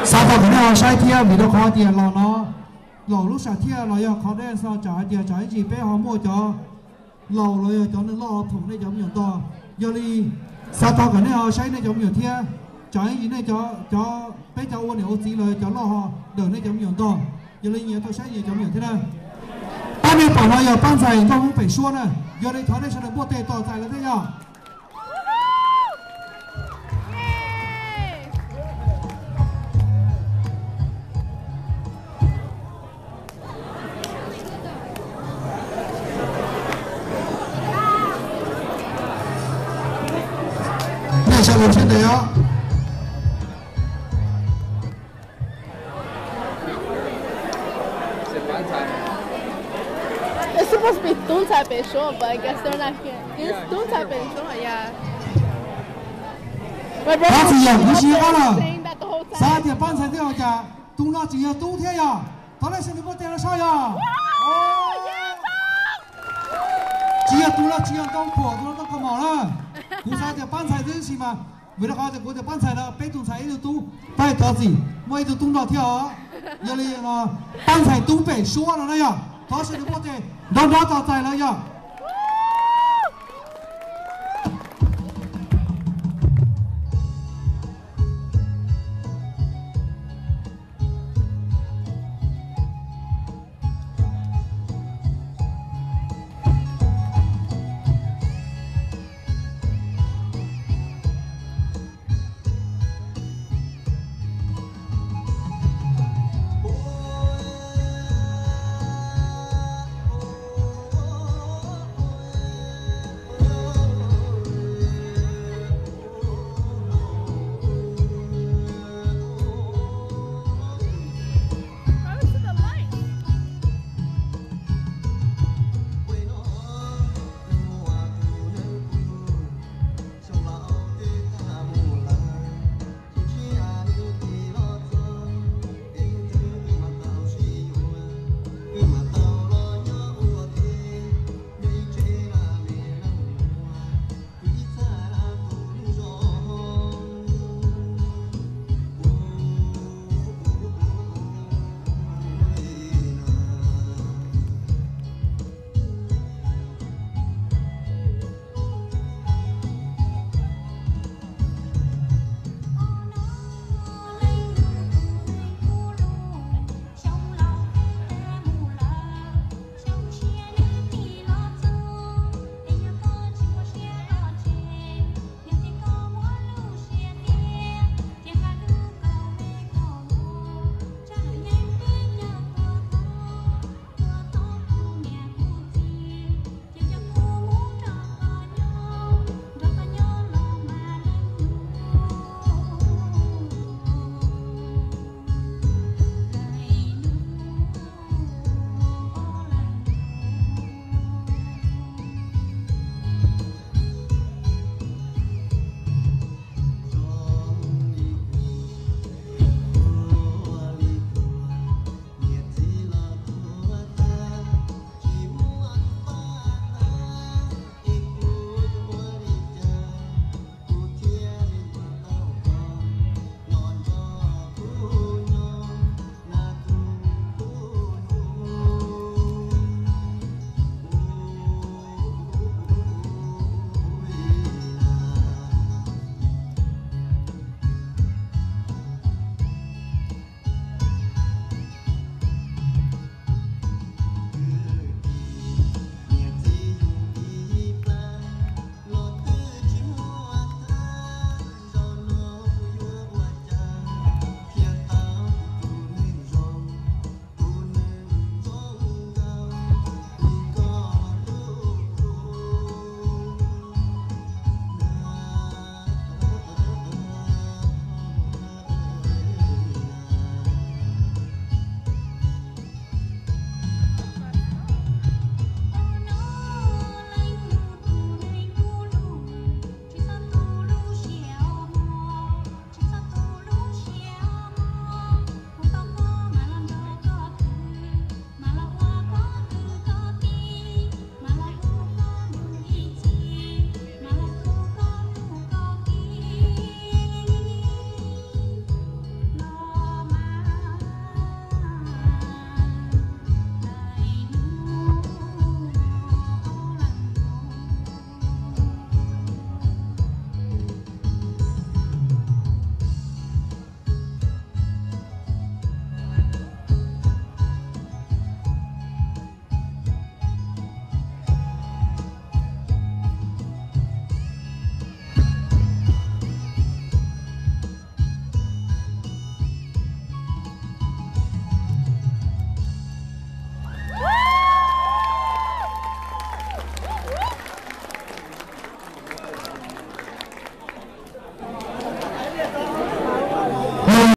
Xav tau kom nej ho saib thiab vim rau qhov tias los no, laus lub sam thiaj los yog qhov dej no tsam hais tias tsam ib ntsis peb ho muaj cov laus los yog cov neeg loj ho phoom nej cov me nyuam ntog. Yog li xav tau kom nej ho saib nej cov me nyuam thiab, tsam ib ntsis nej cov, cov peb cov ua niam ua txiv los yog cov loj ho dawm nej cov me nyuam ntog. Yog li nyias tau saib nyias cov me nyuam thiab na. Pab nej pom no yog pab ntxhais nkauj Hmoob pem suab na. Yog li thov nej sawv daws npuaj tes tos txais lawv thiab yog. Nej sawv daws siab ntev os. It's supposed to be tub ntxhais pem suab, but I guess they're not here. It's tub ntxhais pem suab, yeah. Pab txiv yog kuv tsis nyiam qab lawm. Xav tias pab ntxhais twb ua cas, tus no tseem yog tub thiab yog. Thov nej sawv daws npuaj tes los saib yog. Tsis yog tus no tsis yog ntoo phuam, tus no ntoo kaus mom na. Kuv xav tias pab ntxhais twb si mas, vim rau qhov tias kuv tias pab ntxhais no peb tus ntxhais ib tug tub, pab thov txim muaj ib tug tub nrog thiab os. Yog li no, pab ntxhais tub pem suab no na yog. Thov sawv daws npuaj tes nrov nrov tos txais lawv yog.